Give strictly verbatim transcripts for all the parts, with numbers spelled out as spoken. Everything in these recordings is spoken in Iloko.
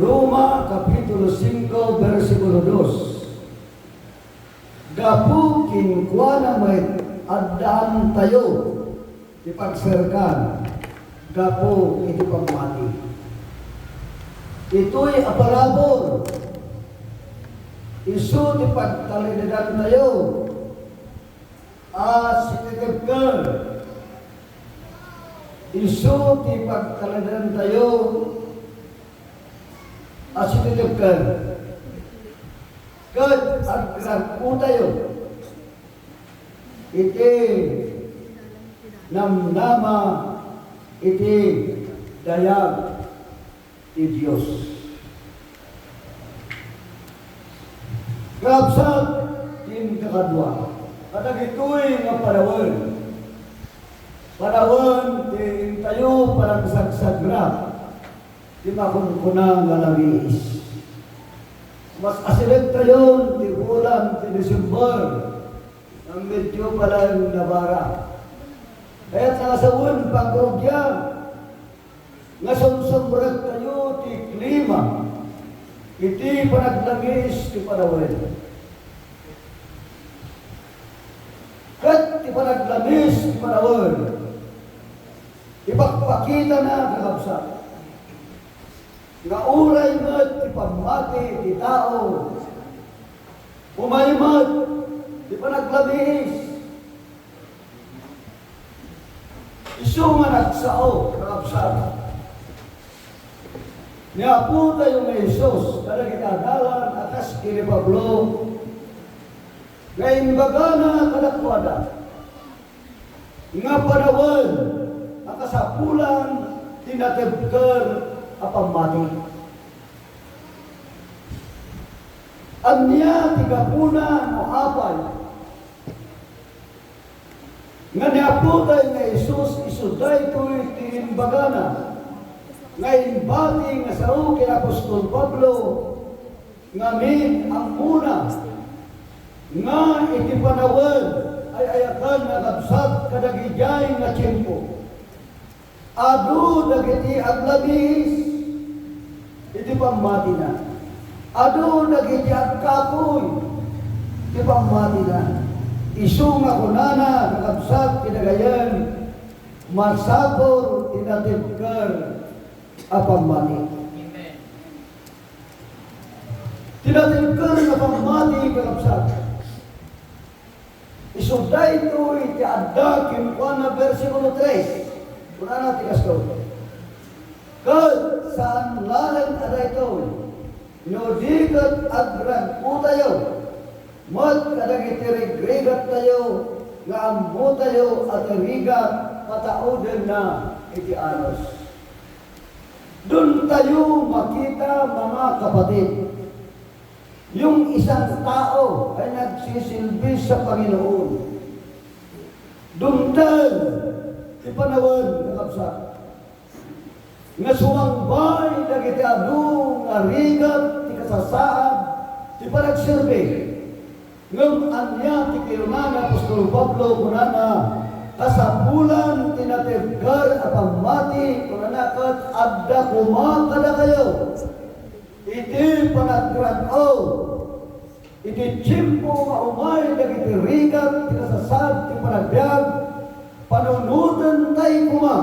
Roma, Kapitulo singko, bersikulo dos. Gapu kenkuana met, addaantayo ti pagserkan gapu iti pammati. Ditoy a parabur, isu ti pagtalinaedantayo a sititibker. Isu ti pagtalinaedantayo a sititibker. Ket agrag-otayo iti namnama iti dayag ti Dios. Kakabsat, ti inkakadua, kadagitoy nga panawen, panawen ti intayo panangsagsagrak ti makunkuna nga lamiis. Mas asilektayon ti bulan ti December nga medyo pay laeng nabara. Kayat nga sawen, pagrugia nga sumsumrektayo ti klima iti panaglamiis ti panawen. Ket ti panaglamiis ti panawen, ipakpakitana, kakabsat, nga uray met ti pammati ti tao, umay met ti panaglamiis. Isu nga nagsao, kakabsat, ni Apotayo nga Jesus kadagiti adalan a kas ken ni Pablo nga imbagana kadakuada nga panawen a kasapulan ti natibker a pammati. Ania ti gapuna no apay nga ni Apotayo nga Jesus isu daytoy ti imbagana nga imbati nga sao ken apostol Pablo ngamin ammona nga iti panawen ay-ayaten nga kabsat kadagidiay nga tiempo. Adu dagiti aglamiis iti pammatina. Adu dagiti agkapuy iti pammatina. Isu nga kunana, kakabsat, kinagayan, masapul ti natibker a pammati. Amen. Ti natibker a pammati, kakabsat. Isu daytoy ti adda kenkuana, bersikulo tres. Kunana ti kasto, "Ket saan laeng a daytoy, no di ket agrag-otayo met kadagiti rigrigattayo nga ammotayo a ti rigat pataudenna iti anus." Duntayo makita, mga kapatid, yung isang tao ay nagsisilbi sa Panginoon. Dumteng ti panawen, kakabsat, nga sumangbay dagiti adu nga rigat ti kasasaad ti panagserbi. Ngem ania ti kinuna ni apostol Pablo? Kunana, "Kasapulan ti natibker a pammati," kunana, "ket adda koma kadakayo iti panagrag-o iti tiempo nga umay dagiti rigat ti kasasaad ti panagbiag, panunotentay koma."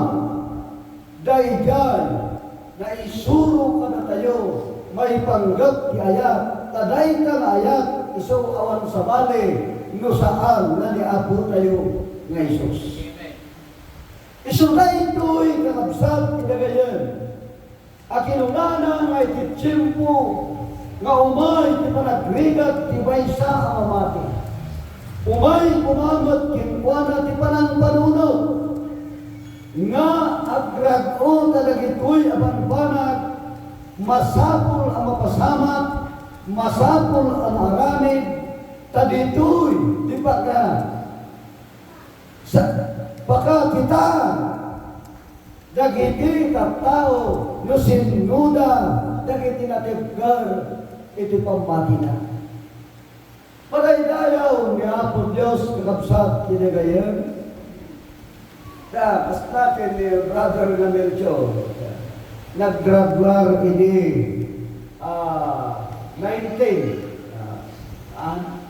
Daydiay naisuro kadatayo maipanggep ti ayat, ta dayta nga ayat isu awan sabali no saan nga ni Apotayo nga Jesus. Isu daytoy, kakabsat, ti gagayyem a kinunana nga iti tiempo nga umay ti panagrigat ti maysa a mamati. Umay koma met kenkuana ti panangpanunot nga agrag-o ta dagitoy a bambanag, masapul a mapasamak, masapul a maaramid, ta ditoy ti paka-, sa-, pakakitaan dagiti tattao no sinnoda dagiti natibker iti pammatina. Madaydayaw ni Apo Dios, kakabsat, kinagayan. Ta, kasta ken ni Brother Melchor, nagraglar idi Ah, nineteen. Ah, ah,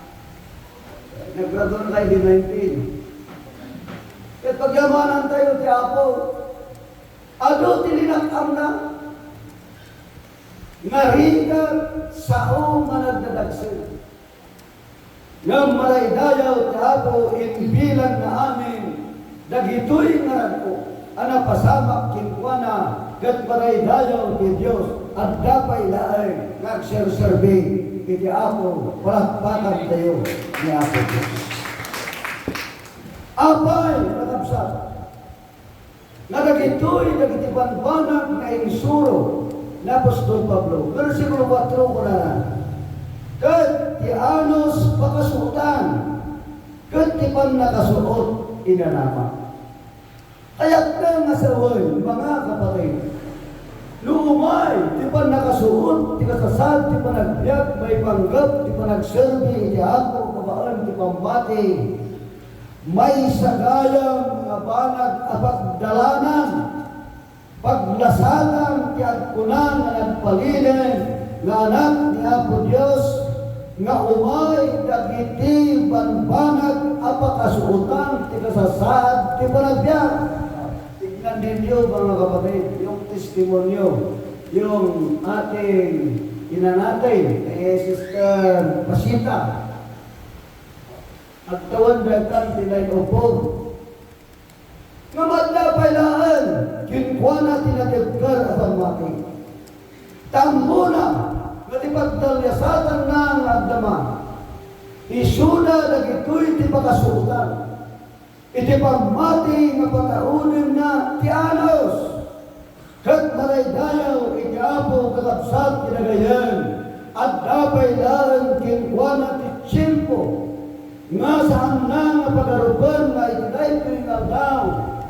naggraduar kayo di nineteen. Ket pagyamanantayo ti Apo, adu ti linak-amna nga rigat, sao nga nagdadagsel. Ngem madaydayaw ti Apo, imbilangna amin dagitoy nga rag-o a napasamak kenkuana, ket madaydayaw ti Dios, adda pay laeng nga agserserbi iti Apo. Palakpakantayo ni Apo Dios. Apay, kakabsat, nga dagitoy dagiti bambanag nga insuro ni apostol Pablo. Bersikulo kuatro, kunana, "Ket ti anus pakasuotan, ket ti pannakasuot, inanama." Kayatna nga sawen, mga kapatid, no umay ti pannakasuot ti kasasaad ti panagbiag maipanggep ti panagserbi iti Apo babaen ti pammati, maysa gayam nga banag a pagdalanan, paglasatan ti agkuna nga nagpalinen nga Anak ni Apo Dios, nga umay dagiti bambanag a pakasuotan ti kasasaad ti panagbiag. Tignan ninyo, mga kapatid, yung testimonyo, yung ating inanatin, eh, Sister Pasita. Agtawan daytan ti line of hope. Nga madda pay laeng kenkuana ti natibker a pammati. Ta ammona nga ti pagdaliasatanna nga agdama, isuda dagitoy ti pakasuotan iti pammati nga pataudenna ti anus. Ket madaydayaw iti Apo, kakabsat, ti dagayen, adda pay laeng kenkuana ti tiempo nga saanna nga pagarupen nga iti daytoy nga aldaw,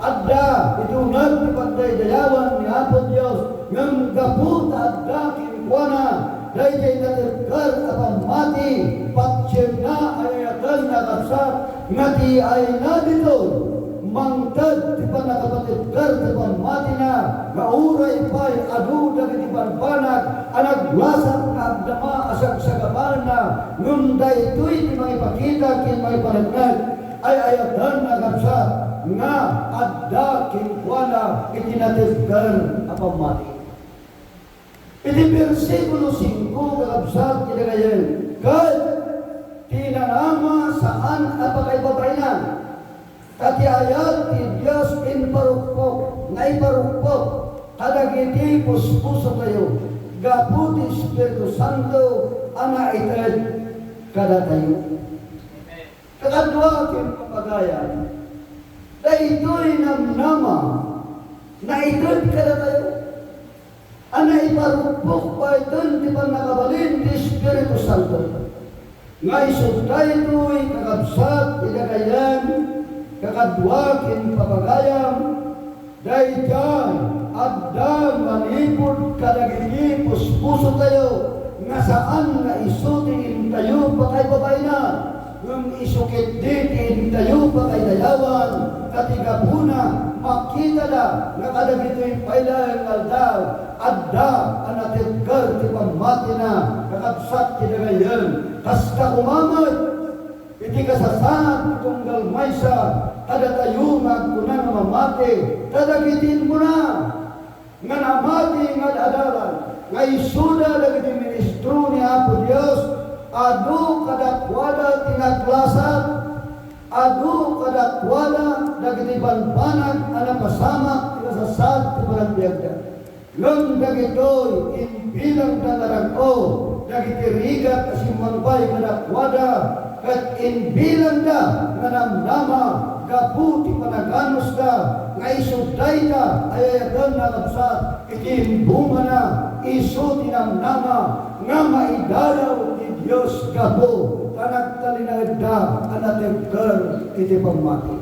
adda iti uneg ti pagdaydayawan ni Apo Dios, ngem gapu ta adda kenkuana daydiay natibker a pammati, patienna a yayatenna, kabsat, nga ti ayna ditoy mangted ti pannakapatibker ti pammatina, nga uray pay adu dagiti bambanag a naglasat nga agdama a sagsagabaenna, ngem daytoy ti mangipakita ken mangipaneknek, ay-ayatenna, kabsat, nga adda kenkuana iti natibker a pammati. Iti bersikulo singko, kakabsat, ti dagayen, ket ti inanama saan a pakaibabainan, ta ti ayat ti Dios imparukpok, nga iparukpok kadagiti puspusotayo gapu ti Espiritu Santo a naited kadatayo. Kakadua ken papagayam, daytoy namnama naited kadatayo a naiparukpok baiten ti pannakabalin ti Espiritu Santo. Nga isu daytoy, kakabsat, ti dagayen, kakadua ken papagayam, daydiay adda manipud kadagiti puspusotayo nga saan nga isu ti intayo pakaibabainan. Ngem isu ketdi ti intayo pakaidayawan, ta ti gapuna, makitada nga kadagitoy pay laeng nga aldaw, adda a natibker ti pammatina, kakabsat ti dagayen. Kasta koma met iti kasasaad ti tunggal maysa kadatayo nga agkuna nga mamati, ta dagiti immuna nga namati nga ad-adalan, nga isuda dagiti ministro ni Apo Dios, adu kadakuada ti naglasat, adu kadakuada dagiti bambanag a napasamak ti kasasaad ti panagbiagda. Ngem dagitoy, imbilangda nga rag-o dagiti rigat a simmangbay kadakuada, ket imbilangda nga namnama gapu ti panaganusda, nga isu dayta a yayatenna, kabsat, iti imbungana. Isu ti namnama nga maidayaw ti Dios gapu ta nagtalinaedda a natibker iti pammati.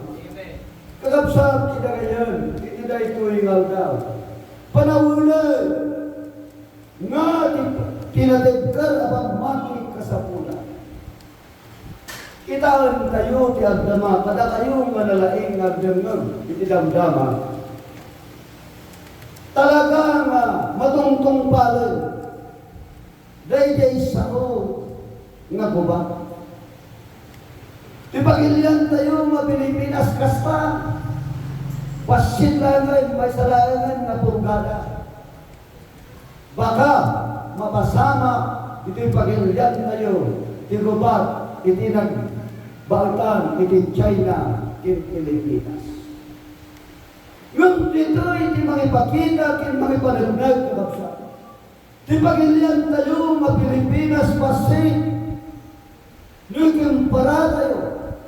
Kakabsat, ti dagayen, iti daytoy nga aldaw, panawen nga ti, ti natibker a pammati kasapulan. Kitaentayo ti agdama, kadakayo nga nalaing nga agdengngeg iti damdama. Talaga nga matungtungpalen. nga gubat. Ti pagiliantayo nga Pilipinas kasta, bassit laengen, maysa laengen nga purgada. Baka mapasamak iti pagiliantayo ti gubat iti nagbaetan iti China ken Pilipinas. Ngem ditoy ti mangipakita ken mangipaneknek, kakabsat. Ti pagiliantayo nga Pilipinas bassit no ikumparatayo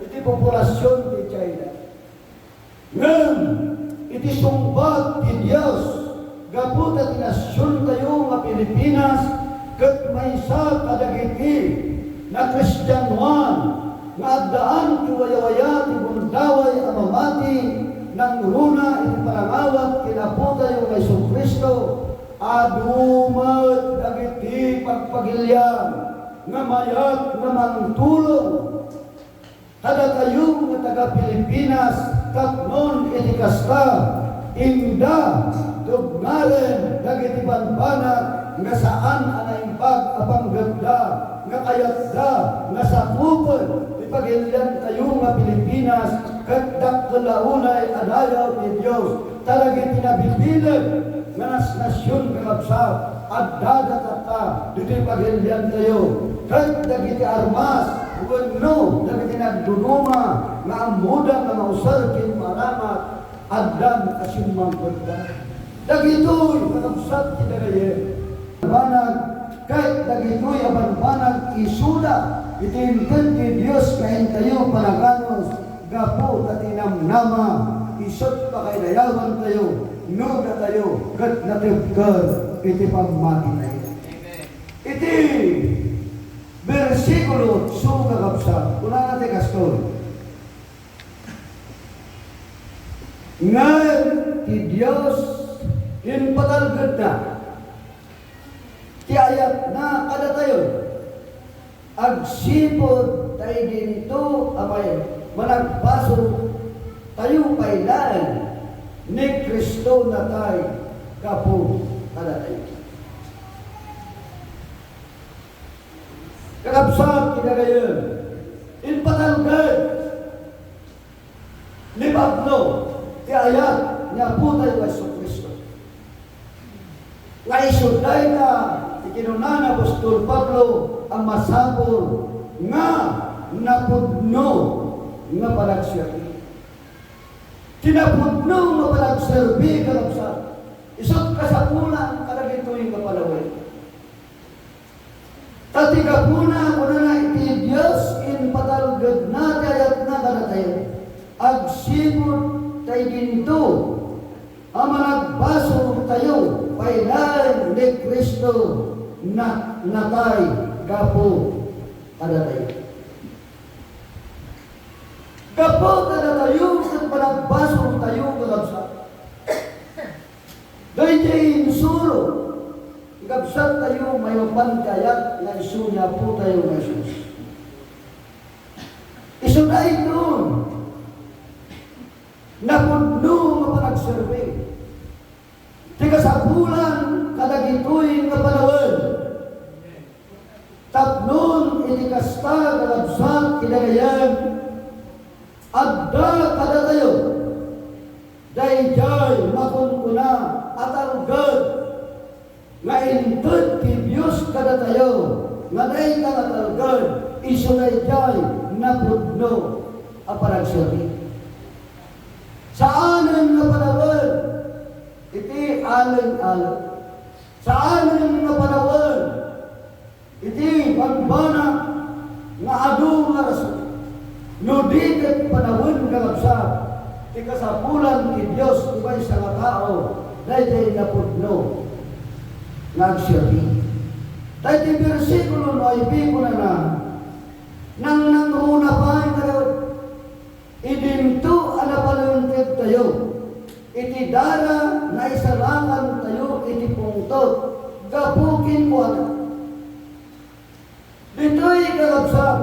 iti populasion ti China. Ngem iti sungbat ti Dios, gapu ta ti nasiontayo nga Pilipinas ket maysa kadagiti nakristianoan nga addaan ti wayawaya ti gundaway a mamati nangruna iti panangawat ken Apotayo nga Jesu-Cristo, adu met dagiti pagpagilian nga mayat nga mangtulong kadatayo nga taga-Pilipinas tapnon iti kasta, inda tugngaren dagiti bambanag nga saan a naimbag a panggepda nga kayatda nga sapupen ti pagiliantayo nga Pilipinas, ket dakkel a unay a dayaw ti Dios. Ta dagiti nabibileg nga nasnasion, kakabsat, addada tatta ditoy pagiliantayo, ket dagiti armas wenno dagiti nagduduma nga ammoda nga mauser ken maaramat, addan a simmangpetda. Dagitoy, kakabsat, ti dagayen. Banag, ket dagitoy a bambanag isuda iti inted ti Dios nga intayo panaganus gapu ta ti namnama, isut' pakaidayawantayo no datayo ket natibker iti pammatitayo. Iti bersikulo otso, kakabsat, kunana ti kastoy, Ngem ti Dios impatalgedna ti ayatna kadatayo agsipud ta idinto a may managbasoltayo pay laeng ni Cristo natay gapu kadatayo. Kakabsat, ti dagayen, impatalged ni Pablo ti ayat ni Apotayo a Jesu-Cristo. Nga isu dayta ti kinuna ni apostol Pablo a masapul nga napudno nga panagserbi. Ti napudno nga panagserbi, kakabsat, isut' kasapulan kadagitoy nga panawen. Ta ti gapuna, kunana, iti Dios impatalgedna ti ayatna kadatayo agsipud ta idinto a managbasoltayo pay laeng ni Cristo na natay gapu kadatayo. Gapu kadatayo ket managbasoltayo, kakabsat. Daydiay insuro, ikabsattayo maipapan ti ayat nga isu ni Apotayo nga Jesus. Isu daytoy napudno nga panagserbi. Ti kasapulan kadagitoy nga panawen. Tapnon iti kasta, kakabsat, kinagayan, adda kadatayo daydiay makunkuna a talged nga inted ti Dios kadatayo, nga dayta nga talged isu daydiay napudno a panagserbi. Saanen nga panawen iti aleng-aleng. Saanen nga panawen iti bambanag nga adu nga rason. No di ket panawen, kakabsat, ti kasapulan ti Dios ti maysa nga tao, daydiay napudno nga agserbi. Daytoy bersikulo nuebe, kunana, nangnangruna pay nga idinto a napalentegtayo iti dara, naisalakantayo iti pungtot gapu kenkuana. Ditoy, kakabsat,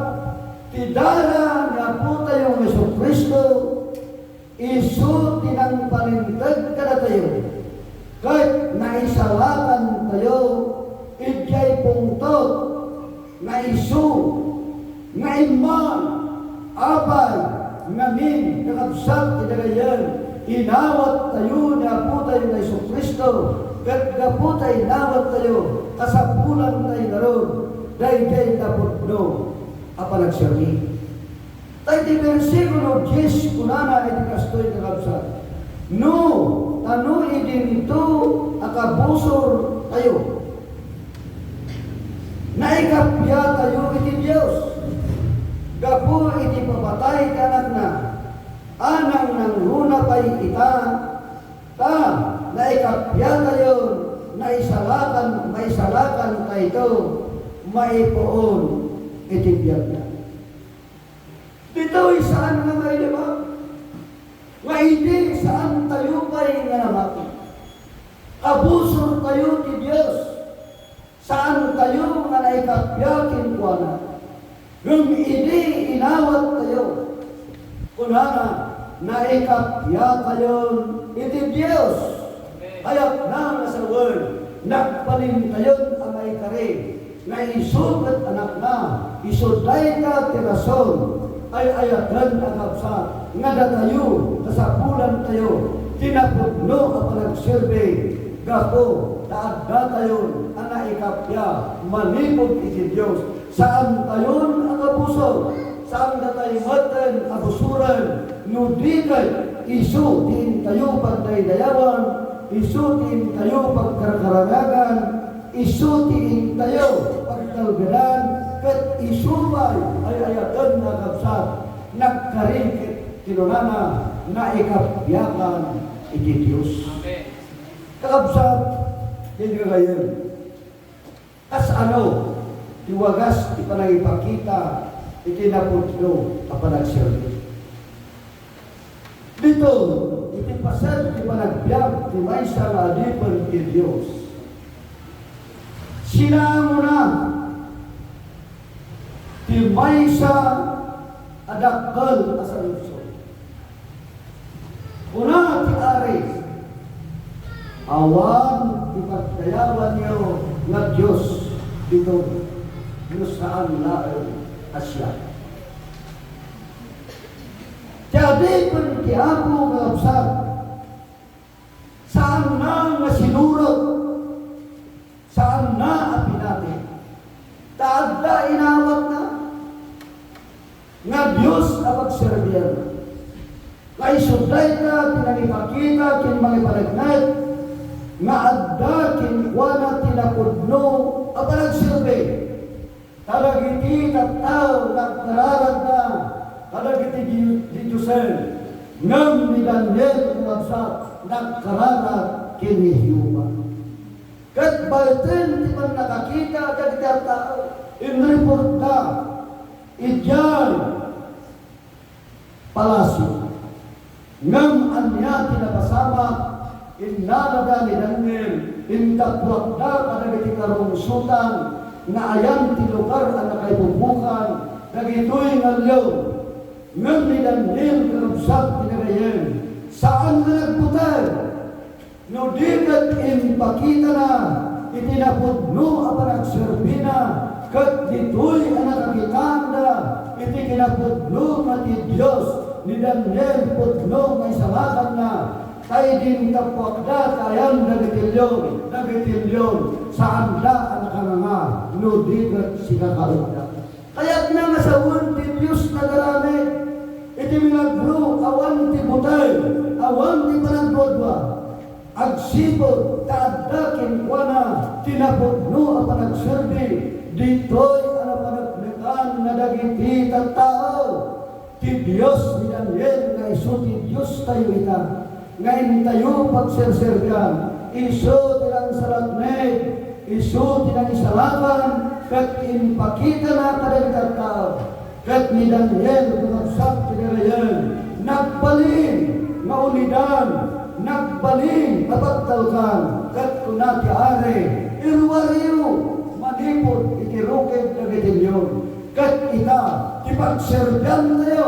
ti dara ni Apotayo nga Jesu-Cristo, isu ti nangpalinteg kadatayo, ket naisalakantayo idiay pungtot nga isu Nga imman, apay, ngamin, kakabsat ti dagayen, inawat tayo ni Apo tayo nga Jesu-Cristo, ket gapu ta inawat tayo, kasapulan tayo ngarud, daydiay napudno a panagserbi. Tay ti bersikulo dies, kunana iti kastoy, kakabsat, no, ta no idinto a kabusor tayo, naikappia tayo iti Dios gapu iti papatay ti Anakna, a nangnangruna pay ita, ta naikappia tayon naisalakan, maisalakan tayto maipuon iti biagna. Ditoy saan nga mailibak nga idi saan tayo pay nga namati. Kabusor tayo ti Dios. Saan tayo nga naikappia kenkuana. Ngem idi inawat tayo, kunana, naikappia tayon iti Dios. Kayatna nga sawen, nagbalin tayon a maikari nga isu ket Anakna, isu dayta ti rason, ay-ayaten a kabsat, nga datayo, kasapulan tayo, ti napudno a panagserbi, gapu ta adda tayon a naikappia manipud iti Dios. Saan tayon a kabusor, saan datayo metten a busoren, no di ket isu ti intayo pagdaydayawan, isu ti intayo pagkarkarayagan, isu ti intayo pagtalgedan, ket isu pay ay-ayaten a kabsat, nagkari ket kinunana, naikappiakan iti Dios. Amen. Kakabsat, ken gagayyem, kasano ti wagas ti panangipakita iti napudno a panagserbi? Dito, iti paset ti panagbiag ti maysa nga adipen ti Dios, sinangona ti maysa a dakkel a saludsod. Kuna ti ari, "Awan ti pagdayawanyo nga Dios ditoy, no saan laeng a siak." Ti adipen ti Apo nga kabsat, saanna nga sinurot, saanna a pinati. Ta adda inawatna nga Dios a pagserbian. Nga isu dayta ti nangipakita ken mangipaneknek nga adda kenkuana ti napudno a panagserbi. Kadagiti tattao nga agkararagda kadagiti di-, didiosen, ngem ni Daniel, kakabsat, nagkararag ken ni Jehovah. Ket baeten ti pannakakita dagiti tattao, inreportda idiay palasio. Ngem ania ti napasamak? Innalada ni Daniel, intappuakda kadagiti karungsotan nga ayan ti lugar a nakaipupokan dagitoy nga alliaw. Ngem ni Daniel, kakabsat, iti gagayyem, saan nga nagbuteng. No di ket impakitana iti napudno a panagserbina, ket ditoy a nakakitaanda iti kinapudno nga ti Dios, ni Daniel pudno nga isalakanna, ta idi intappuakda ti ayan dagiti leon, dagiti leon, saanda a nakanganga no di ket sikakaenda. Kayatna nga sawen ti Dios nagaramid iti milagro, awan ti buteng, awan ti panagduadua. Agsipud ta adda kenkuana ti napudno a panagserbi ditoy a napaneknekan nga dagiti tattao. Ti Dios ni Daniel nga isu ti Diostayo ita, nga intayo pagserserbian, isu ti nangsalatneg, isu ti nangisalakan, ket impakitana kadagiti tattao. Ket ni Daniel, kakabsat, iti gagayyem, nagbalin nga ulidan, nagbalin a pagtalkan, ket kuna ti ari, "Iruariyo manipud iti rukib dagiti leon." Ket ita, ti pagserbiantayo,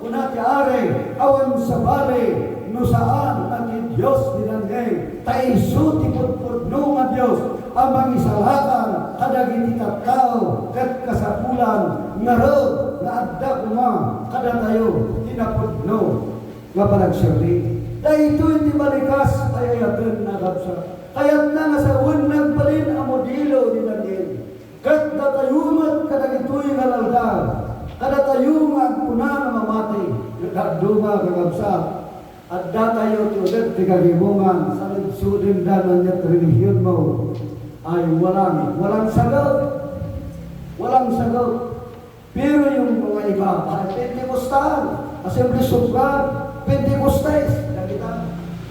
kuna ti ari, awan sabali no saan a ti Dios ni Daniel, ta isu ti pudpudno nga Dios a mangisalakan kadagiti tattao, ket kasapulan ngarud nga adda koma kadatayo ti napudno nga panagserbi. Daytoy ti balikas a ay-ayaten a kabsat. Kayatna nga sawen nagbalin a modelo ni Daniel. Ket datayo met kadagitoy nga aldaw, kadatayo nga agkuna nga mamati, ket dadduma, kakabsat, addatayo ti udet ti kagimongan, saludsodenda no aniat relihionmo. Ay, walang, walang sagot. Walang sagot. Pero yung mga iba, ay Pentecostal, Assemblies of God, Pentecostes, nakita.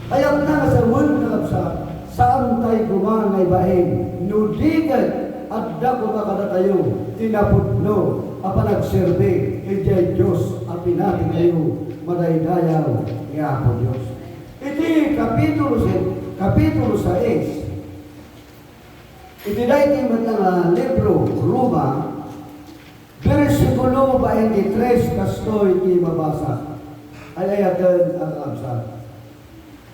Kayatna nga sawen, kakabsat, saan tayo koma nga ibain, no di ket adda koma kadatayo ti napudno a panagserbi idiay Dios a pinatitayo madaydayaw nga Apo Dios. Iti kapitulo se-, kapitulo sais, iti daytoy met nga libro, Roma, bersikulo baintitres, kastoy ti mabasa. Ay-ayaten a kakabsat.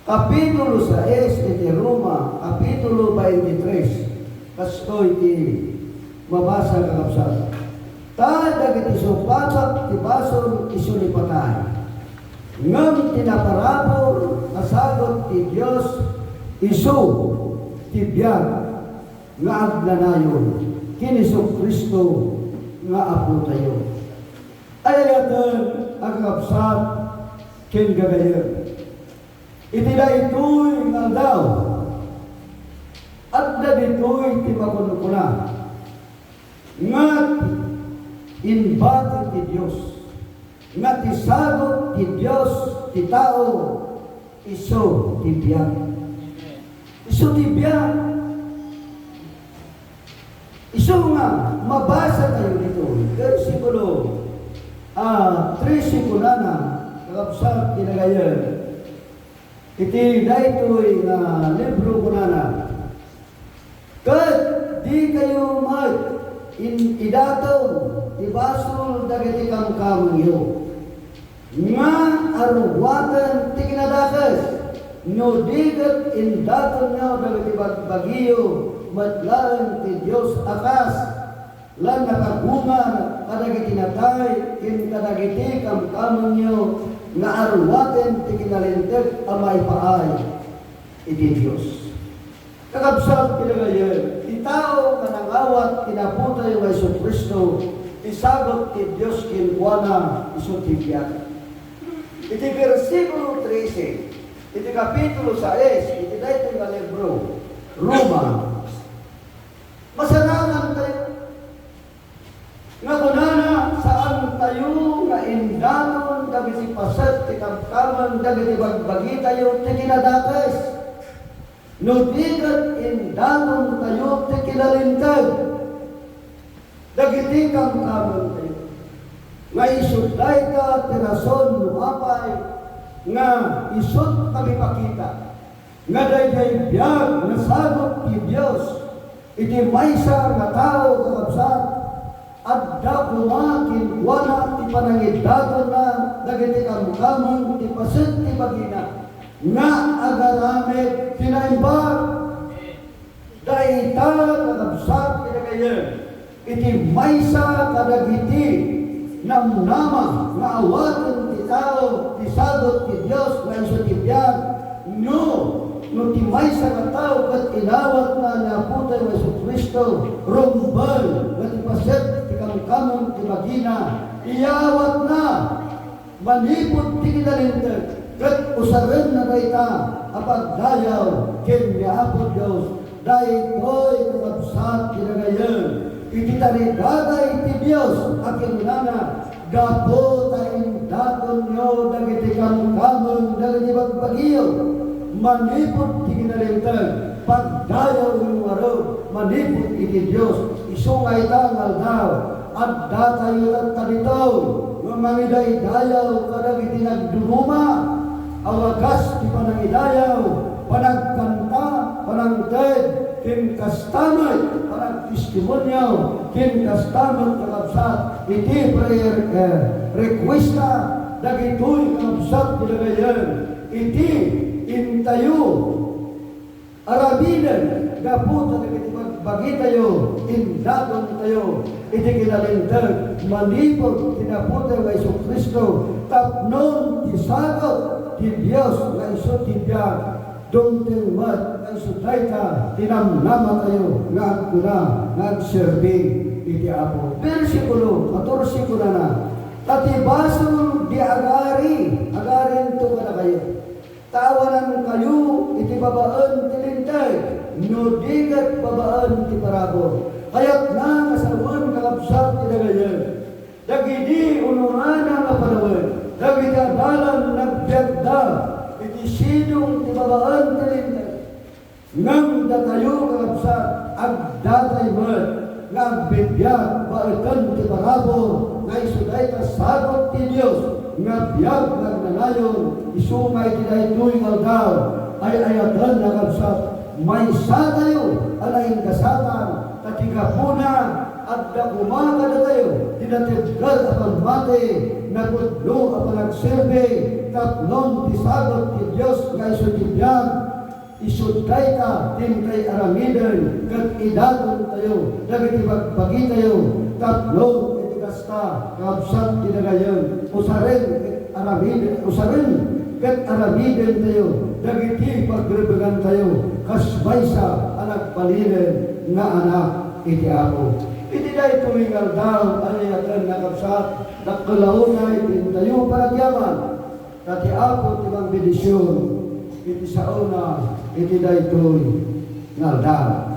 Kapitulo sais iti Roma, kapitulo baintitres, kastoy ti mabasa, kakabsat. Ta dagiti sungpatak ti basol isu ni patay. Ngem ti naparabur a sagut ti Dios isu ti biag nga agnanayon ken Jesu-Cristo nga Apotayo. Ay-ayaten a kakabsat ken gagayyem, iti daytoy nga aldaw, adda ditoy ti makunkuna nga imbati ti Dios, nga ti sagut ti Dios ti tao isu ti biag. Isu ti biag. Isu nga mabasa tayo dito, versikulo, ah, trese kunana, kakabsat, kinagayan. Iti daytoy nga libro kunana, ket dikayo met in-, idaton ti basol dagiti kamkamengyo nga aruaten ti kinadakes, no di ket indatonyo dagiti bagbagiyo met laeng ti Dios a kas la nakagungar kadagiti natay ken kadagiti kamkamengyo nga aruaten ti kinalinteg a maipaay iti Dios. Kakabsat, kinagayan, ti tao nga nangawat ken Apotayo nga Jesu-Cristo, ti sagut ti Dios kenkuana isu ti biag. Iti bersikulo trese, iti kapitulo sais, iti daytoy nga libro, Roma, masarakan tayo. Nga kunana, saan tayo nga indaton dagiti paset ti kamkameng dagiti bagbagitayo ti kinadakes. No di ket indaton tayo ti kinalinteg dagiti kamkameng tayo. Nga isu dayta ti rason no apay nga isut a mipakita nga daydiay biag nga sagut ti Dios iti maysa nga tao, kakabsat, adda koma kenkuana ti panangidatonna dagiti kamkameng ti paset ti bagina nga agaramid ti naimbag. Dayta, kakabsat, kinagayan, iti maysa kadagiti namnama nga awaten ti tao ti sagut ti Dios nga isu ti biag, no, no ti maysa nga tao ket inawatna ni Apotayo nga Jesu-Cristo, rumbeng nga ti paset ti kamkameng ti bagina, iyawatna manipud ti kinalinteg, ket usarenna dayta a pagdayaw ken ni Apo Dios. Daytoy, kakabsat, kinagayan, iti taridaga iti Dios a kinunana, gapu ta indatonyo dagiti kamkameng dagiti bagbagiyo manipud ti kinalinteg, pagdayawyo ngarud manipud iti Dios. Isu nga ita nga aldaw, addatayo tatta ditoy nga mangidaydayaw kadagiti nagduduma a wagas ti panangidayaw, panagkanta, panangted, ken kasta met panagtestimonio, ken kasta met, kakabsat, iti prayer, eh, requesta dagitoy, kakabsat, kinagayan, iti intayo aramiden gapu ta dagiti bag-, bagitayo, indatontayo iti kinalinteg manipud ti Apotayo nga Jesu-Cristo, tapno ti sagut ti Dios nga isu ti biag, dumteng met nga isu dayta ti namnamatayo nga agkuna nga agserbi iti Apo. Bersikulo katorse kunana, "Ta ti basol di agari, agarinto kadakayo. Ta awanankayo iti babaen ti Linteg, no di ket babaen ti parabur." Kayatna nga sawen, kakabsat, ti dagayen dagidi ununana nga panawen, dagiti adalan nagbiagda iti sidong ti babaen ti Linteg. Ngem datayo, kakabsat, addatay met nga agbibiag baeten ti parabur nga isu dayta sagut ti Dios nga biag nga agnanayon. Isu nga iti daytoy nga aldaw, ay-ayaten, kakabsat, maysatayo a naindasatan, ta ti gapuna, adda koma kadatayo ti natibker a pammati, napudno a panagserbi, tapno ti sagut ti Dios nga isu ti biag, isu dayta ti inkay aramiden ket idatontayo dagiti bagbagitayo tapno iti kasta, kabsat, ti dagayen, usaren ket aramiden, usaren ket aramidentayo dagiti pagrebengantayo kas maysa a nagbalinen nga anak iti Apo. Iti daytoy nga aldaw, ay-ayaten, kakabsat, dakkel a unay ti intayo panagyaman. Ta ti Apo ti mangbendision iti saona iti daytoy nga aldaw.